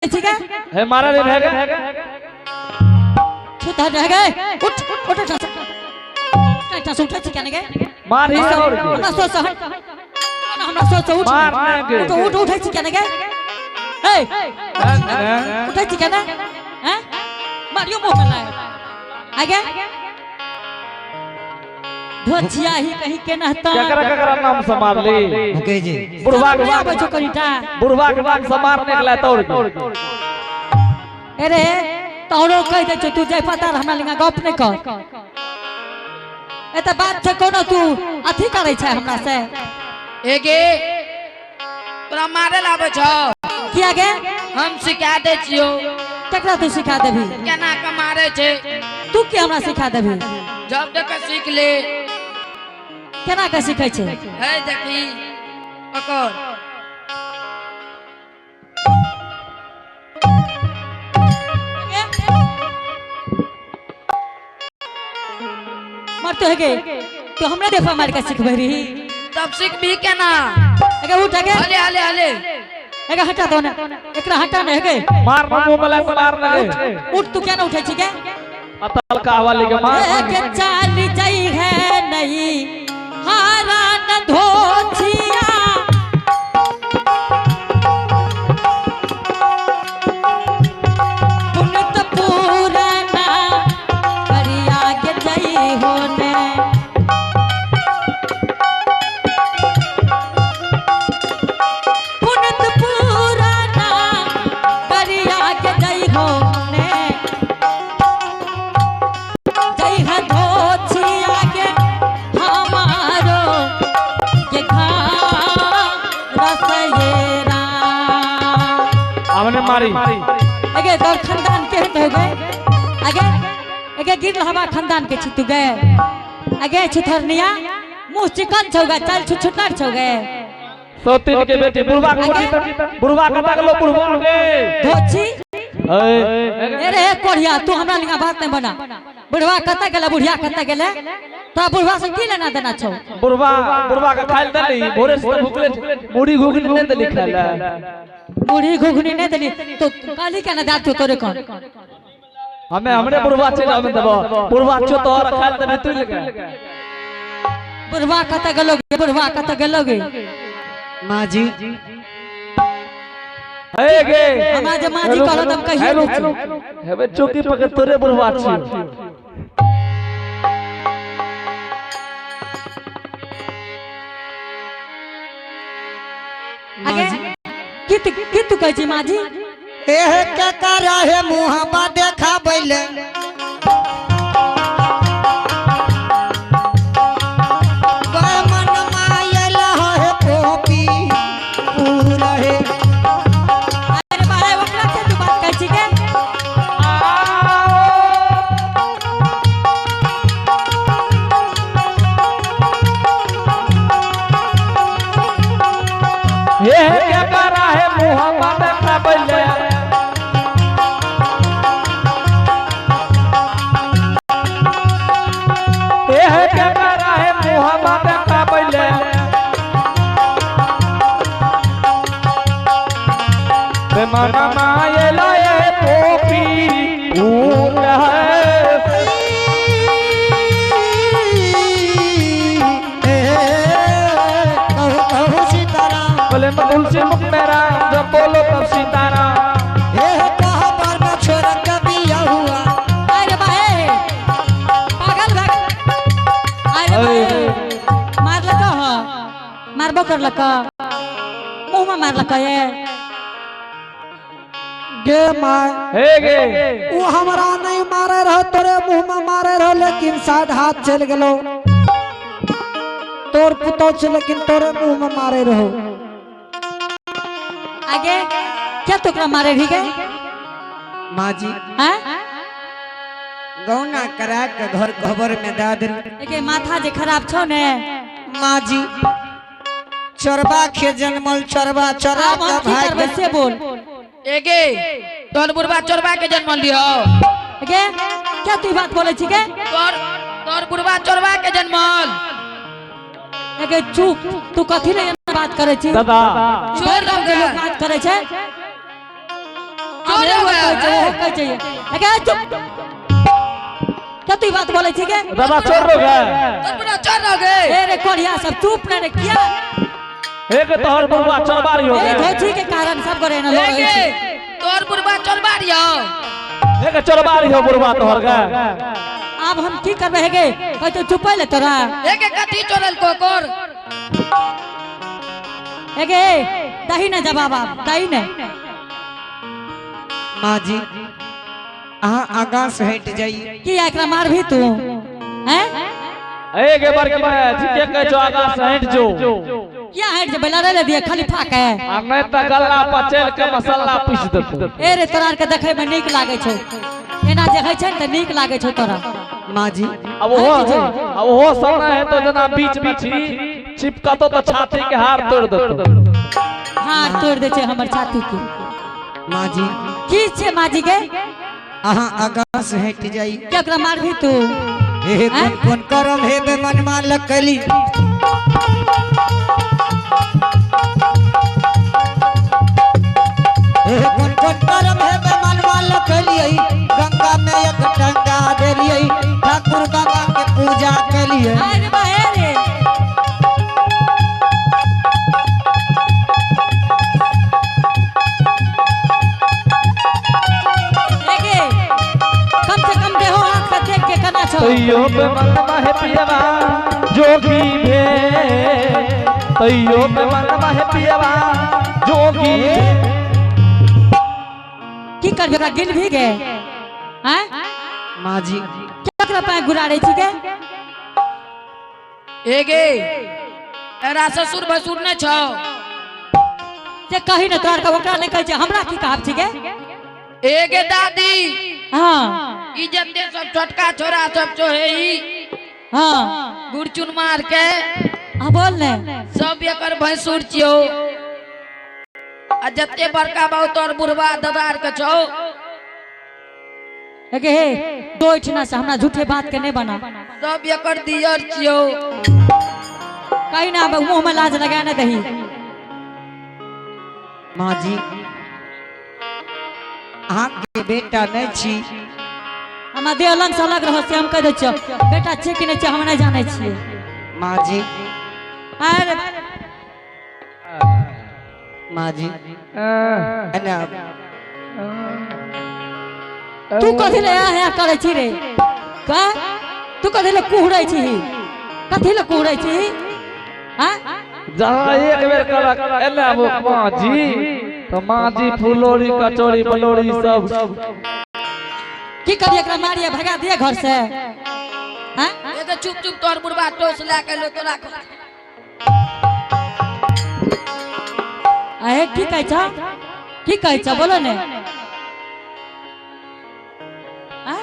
ठीक है। हे मारा रे भैगे। छुता रह गए। उठ उठ उठ उठ उठ उठ क्या नहीं गए। मार ही और हमरा सोच हट, हमरा सोच उठ। मार ने के। उठ उठ उठै छी क्या नहीं गए। ए उठै छी क्या ना हैं मारियो मुंह में लाए आगे धोछिया ही कहीं के नहता। केकरा केकरा नाम से मार ली मुकेश जी? बुढ़वा के आबै छौ कनिटा। बुढ़वा के नाम से मारने के लिए तोड़ के। अरे तोरो कह दे छौ तू जाय पता हमरा लिंगा गप नहीं कर। ए त बात छै कोनो तू अथी करै छै हमरा से। एगे तोरा मारे लाबै छौ। किया गे? हम सिखा दै छियौ। केकरा तू सिखा देबही? केना के मारे छै। तू के हमरा सिखा देबही? जब देख सीख ले। केना के सिखै छै? हे देखी पकड़। मरते हे गे तू हमरा देखा मार के सिखबै रही। तब सीखबी केना? एगे उठ गे। हले हले हले। एगे हटा दो ने, एकरा हटा ने हेगे। मार मुंह में ला मार ने। उठ तू केना उठै छी गे? अतल का हवाली के मार। के चाल जाई है नहीं हारा न धोछिया। पुनत पूरना करिया के जाई होने। पुनत पूरना करिया के जाई होने। जई है धोछिया के हमारो के खा रसयेरा। हमने मारी। अगे तोर खानदान के हो गए। अगे अगे गिर हवा खानदान के छितु गए। अगे छुथरनिया मुंह चिकन छौगा चल छुछुटर छौगे। सौतीन के बेटी बुढ़वा के बुढ़वा के तकलो बुढ़वा के धोछी। ए अरे कोढ़िया तू हमरा लिंगा बात नहीं बना। बुढ़वा कत गेले बुढ़िया कत गेले तो बुढ़वा से की लेना देना छौ? बुढ़वा बुढ़वा के खाइल देली भोरे से भूखले मुड़ी घुगनी नहीं देली खाइला। मुड़ी घुगनी नहीं देली तो काली के ना दात तोरे कोन? हमें हमरे बुढ़वा छे हमें देबो बुढ़वा छो तोर खाइल देबे तू लगे। बुढ़वा कत गेलो गे? बुढ़वा कत गेलो गे? माँ जी हे गे हमरा जे माँ जी कहलो त हम कहियो नै छी। हेबे चौकी पकड़ तोरे बुढ़वा छी। आगे की तू कहै छी माँ जी? एह के करा हे मुहबा देखा बैले। मन मायल हे पोपी पूरा हे। अरे बारे ओकरा के तू बात कहै छी के? हे के करा हे मुहबा देखा बैले। हे के करा हे मुहबा देखा बैले। मन मायल ये पोपी पूर है। कहू सीताराम। बोले तुलसी मुख मेरा जब बोलो तब सीताराम। हे कहबर में छोरा कभी हुआ। अरे बाहे पागल भग। अरे बाहे मारलक ह मारबो करलक मुंह में मारलक ये। गे my हे गे वो हमरा नहीं मारे रहो तोरे मुंह में मारे रहो लेकिन साइड हाथ चल गेलो। तोर पुतो छे लेकिन तोरे मुंह में मारे रहो। आगे क्या तोकरा मारे रही गे? माँ जी हैं गौना करा के घर खबर में दाद। एके माथा जे खराब छौ ने। माँ जी चरबा के जन्मल चरबा चरा आब हम के की भाई करबै से बोल। एगे तोर बुढ़वा चोरबा के जन्मल लियो। एगे क्या तू बात बोलै छी गे? तोर तोर बुढ़वा चोरबा के जन्मल। एगे चुप तू कथी ले बात करै छी? दादा छोड़ गाँव के लोग बात करै छै। चोर हे हो कहै गए। छै ओ कहै छै अगे चुप क्या तू ई बात बोलै छी गे दादा चोर हो गए तोर बुढ़वा चोर हो गए ए रे कोढ़िया सब चुप ना रे किया एक तोहर बुढ़वा चोरबारी हो ए गए धोती के कारण सब करे ना ए लोग गे तोर बुढ़वा चोरबारी हो एक चोरबारी हो बुढ़वा तोहर गे आब हम की करबै हे गे कहै तो चुपै ले तोरा ए गे कथी चोरल कोकर हे गे दही ना जवाब आब दही ने माँ जी अहाँ आगाँ से हट जाइए की एकरा मारभी तू हैं एक बड़की माय ठीके कहै छौ आगा से हटि जो किया हट जेबै लड़ै ले दिए खाली फाक है आ नहि तऽ गल्ला पचैल के मसाला पीस देतौ ए रे तोरा आर के देखै में नीक लागै छौ एना जे होइ छै ने तऽ नीक लागै छौ तोरा माँ जी अब ओहो अब ओहो समय है तो जना बीच में छी चिपकतो तो छाती के हार तोड़ देतो हाथ तोड़ दै छै हमर छाती के माँ जी की छै माँ जी के अहाँ आगाँ से हट जाइए के ओकरा मारभी तू हे कौन कौन करम हे बे मनमा लकली हे कौन कौन करम हे बे मनमा लकली गंगा में एक टंगा देलियै ठाकुर बाबा के पूजा केलियै अरे बा हे रे ए गे, कम से कम देहो हाथ से देख के कना छौ तैयो पे मनवा है पियवा जोगी भे तैयो पे मनवा है पियवा जोगी भे की करबे ओकरा गिल भी गे हैं माँ जी केकरा पाय गुराड़े छी गे ए गे तोरा ससुर भसुर ने छौ जे कही ने तोरा के ओकरा नहि कहै छै हमरा की कहब छी गे ए गे दादी हाँ ई जते सब छोटका छोरा सब छो हे ई हाँ गुड़चुन मार के हाँ बोल ने सब एकर भैंसुर छियौ आ जते बड़का बाबू तोर बुढ़वा दादा आर के छौ हे गे हे दो इठना से हमरा झूठे बात के नहीं बना सब एकर दियर छियौ कहीं ना मुंह में लाज लगा ना दही माँ जी अहाँ के बेटा नहीं छी हमरा देह अलग से अलग रहो से हम कह दै छियौ बेटा छै कि नहि छै हम नहि जानै छियै माँ जी अरे माँ जी एने आबू। तू कथी ले यहाँ यहाँ करै छी रे का तू कथी ले कुहरै छी कथी ले कुहरै छी हाँ जहाँ एक बेर कहलक एने आबो माँ जी तो माँ जी फुलोरी कचौड़ी बलोरी सब की करिए एकरा मारिए भगा दिए घर से हाँ ए गे चुप चुप तोर बुढ़वा टोस लए के लो तोरा अहे की कहै छ की कहै छ बोलो ने हाँ?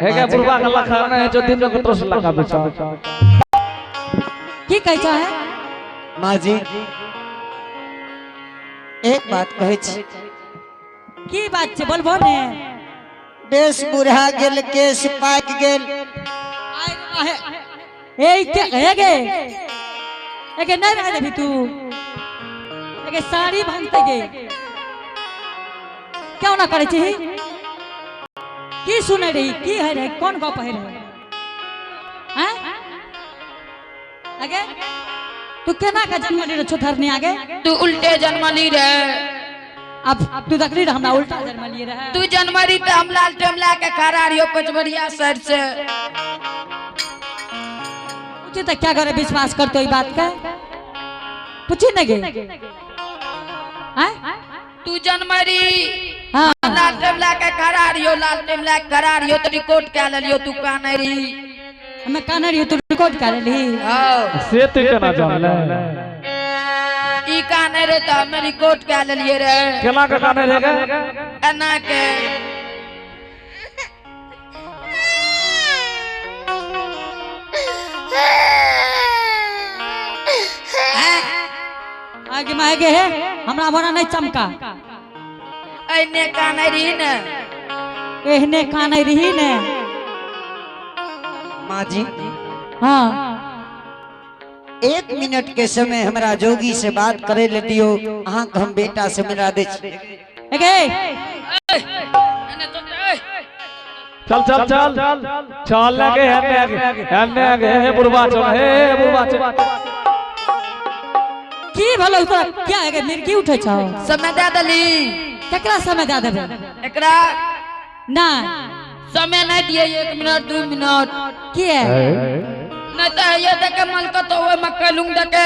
हे गे बुढ़वा के लखा नहीं जो दिन के ट्रस लगा बेचा की कहै छ हे माँ जी एक बात कहै छी की बात छै बोलबो ने बेस बुढ़ा गेल केस पाकि गेल ए के हे गे ए गे नहीं रह देबी तू ए गे साड़ी भांगते गे क्यों ना करे छी की सुने रही की है रे कौन गप है रे हैं आगे तू केना के जन्म ली रे छोथरनी आगे तू उल्टे जन्मली रे अब तू देखली रे हमरा उल्टा जन्म लिए रहे तू जन्मरी तऽ हम लाल टेम लए के खड़ा रहियो पचबरिया साइड से पूछे तो क्या करे विश्वास करते हो ई बात का पूछी न गे हैं तू जन्मरी हाँ लाल टेम लए के खड़ा रहियो लाल टेम लए के खड़ा रहियो तऽ रिकॉर्ड कए लेलियो तू कानै रही हमें कान रही तू रिकॉर्ड कर ली हँ से तू केना जानले ई कानै रे तऽ हमे रिकॉर्ड कए लेलियै रे केना के काने रे गे एना के आगे में आगे है हमरा बड़ा नहीं चमका एने कानै रही ने एहने कान रही ने माँ जी हाँ एक मिनट के समय हमरा जोगी से बात करे ले दियो अहाँ के हम बेटा से मिला दे छी एगे एने तो ए चल चल चल चल लगे हेने आगे हे बुढ़वा चल हे बुढ़वा चल। की भलो तोरा क्या है मिर्गी उठे छौ? समय दे देली। केकरा समय दे देबे? एकरा ना समय नहीं दिए 1 मिनट 2 मिनट। की है? नहीं तो ये देखे मन को तो ओए मक्का लूंग देखे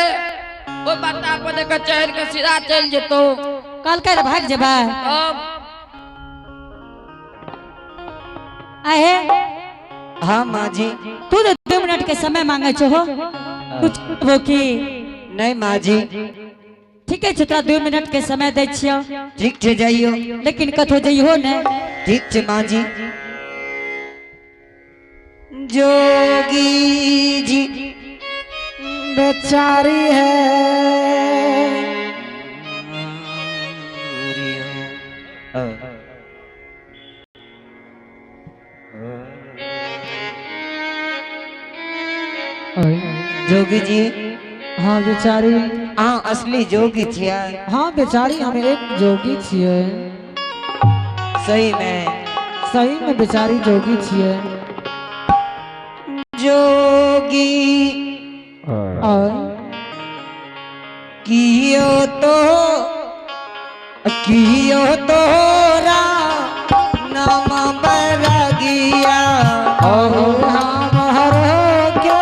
ओ बता पर देखे चढ़ के सीधा चल जेतो। कल के भाग जेबे। अब आहे हाँ माँ जी। तू तो 2 मिनट के समय मांगे छो हो कुछ वो की नहीं माँ जी। ठीक है तोरा 2 मिनट के समय दै छियो। ठीक छे जाइयो। लेकिन कथो जइहो ने। ठीक छे माँ जी। जोगी जी बेचारी है जोगी जी। हाँ बेचारी। हाँ असली जोगी छिया। हाँ बेचारी हम एक जोगी छिए। सही में सही में बेचारी जोगी छिए। जोगी और कियो तोरा नाम बरगिया और नाम हर के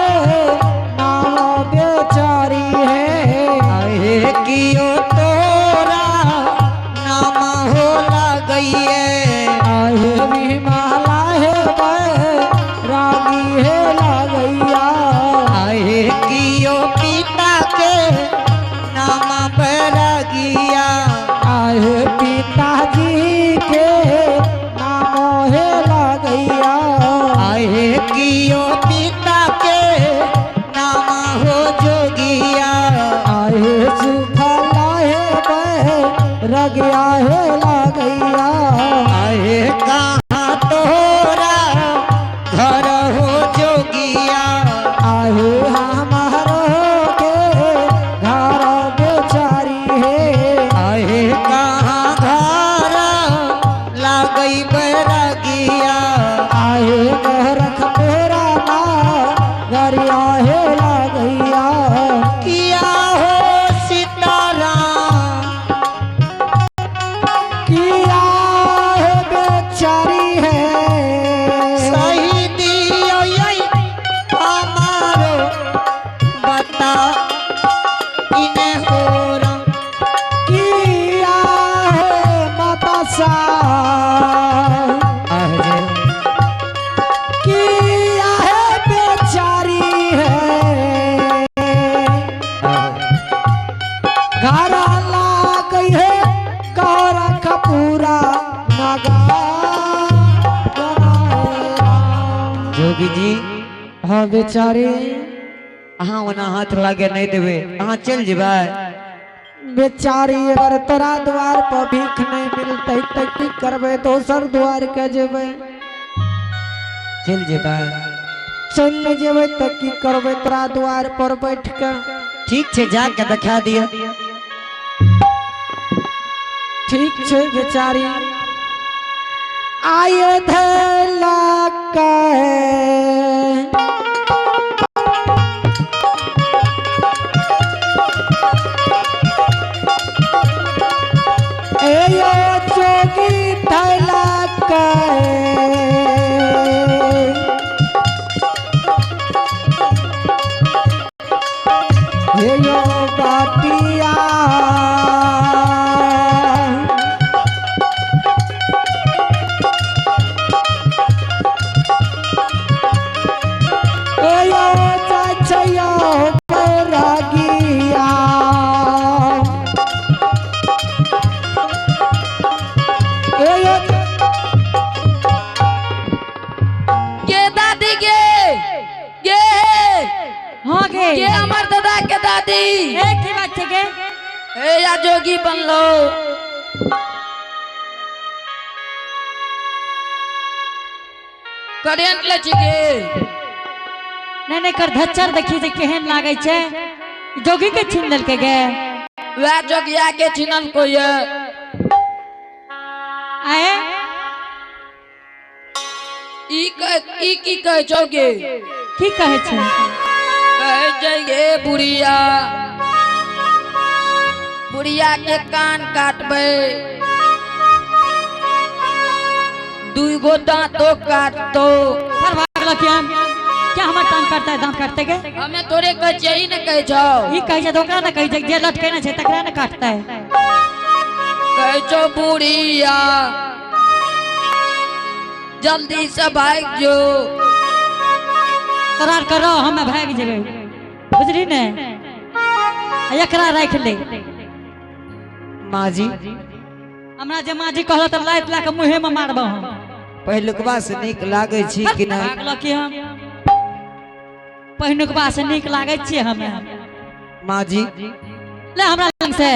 नाम बेचारी है। आहे कियो तोरा नाम हो लगइए। आहे विमाला है रागी है लगैया। आहे कियो पिता के नाम बरगिया। आहे पिताजी के नाम है लगैया। आहे कियो पिता के नाम हो जोगिया। आहे सुफला है रगिया है लगैया। आहे कहाँ तोरा घर हो जोगिया। आहे हमारो के घर बेचारी है। आहे कहाँ घर लागई बरगिया। आहे गोरख मेरा ना गरिया है लगैया। किया हो सीताराम किया है बेचारी है। सही दियो यही हमारो बता इन्हें हो राम। किया है माता सा किया है बेचारी है। घर लाग गई है गोरखपुरा नगर। जोगी जी। हाँ बेचारी। अहाँ ओना हाथ लागे नहीं देवे अहाँ चल जेबै। बेचारी अगर तोरा द्वार पर भीख नहीं मिलते त की करबै? दोसर द्वार के जेबै। चल जेबै। चल नहीं जेबै त की करबै तोरा द्वार पर बैठ के? ठीक छे जाके देखा दियो। ठीक छे बेचारी। आये धैला के ए यो जोगी धैला के हे यो बाटिया। ए यो चाचयो बैरागिया। ए यो के दादी के के हाँ गे के हमर दादा के दादी। ए की बात छे गे? ए या जोगी बनलो। करेंट ले छी के? नहीं नहीं कर धच्चर देखी जे केहन लागै छे। जोगी के छीन लेलकै गे। वह जोगिया के छीनल को ये। आए ई की कहै छौ गे? की कहै छै? कहै छै गे बुढ़िया, बुढ़िया के कान काटबै, दुई गो दांतो काटतो। पर भागल क्या? क्या हमर कान काटता है, दांत काटते के? हमें तोरे कहै छियै, ई ने कहै छौ। ई कहै छै तऽ ओकरा ने कहै छै, जे लटकेने छै तकरा ने काटता है। कहै छौ बुढ़िया जल्दी से भागि जो। तोरा करो हमें भागि जेबै, बुझली ने? एकरा राखि ले। माँ जी हमरा जे माँ जी कहल तऽ लात ला के मुँहे में मारबो हम। पहिलुकबा से नीक लागै छी कि नहि? भागल की हम पहिलुकबा से नीक लागै छियै हमे। माँ जी ले हमरा लग से।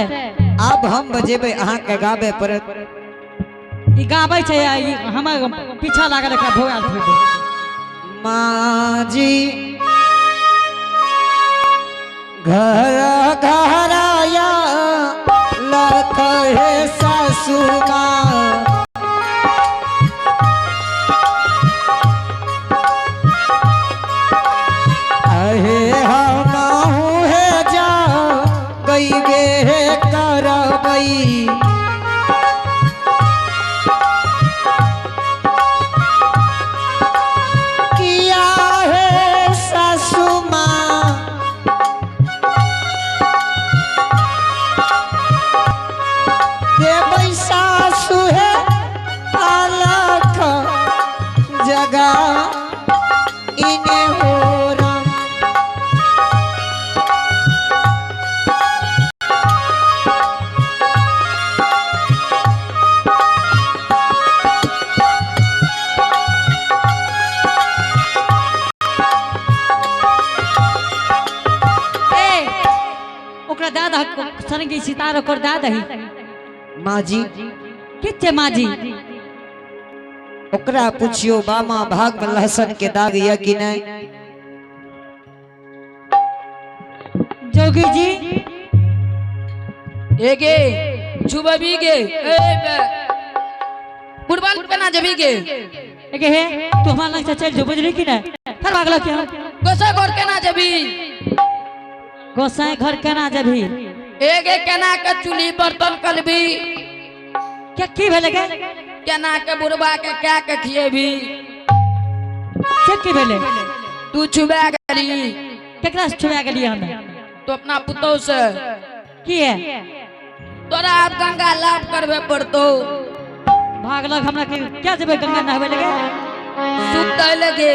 आब हम बजेबै, अहाँके गाबे पड़त। ई गाबै छै आ ई हमर पीछा लागल, एकरा भोगाल थोड़े। माँ जी घर घर आया लख हे सासू माँ, अहे हम हे जा गईबे करबई, किया हे सासू माँ देबै सासू हे अलख जगा इने हो राम। ए ओकरा दए दहक सरंगी सितार, ओकर दए दही। माँ जी की छै माँ जी? ओकरा पुछियो बामा भाग में लहसुन के दाग या कि नहीं। जोगी जी ए गे छुबबी गे, ए बुढ़बा केना जेबी गे? ए हे तू हमरा लग से चलि जो, बुझली कि नहीं? फिर भागल क्या? गोसाई घर केना जेबी? गोसाई घर केना जेबी? ए गे केना के चूल्ही बर्तन कलबी? क्या की भेलै गे? केना के बुढ़बा के क्या के खिएबी? से की भेलै? तू छुबा गेली। केकरा से छुआ गेलियै हमे? तू अपना पुतोह से। की है? तोरा आब गंगा लाभ करबे पड़तो। भागलक हमरा के क्या जेबै गंगा नहबै लगे? सुतै लगे।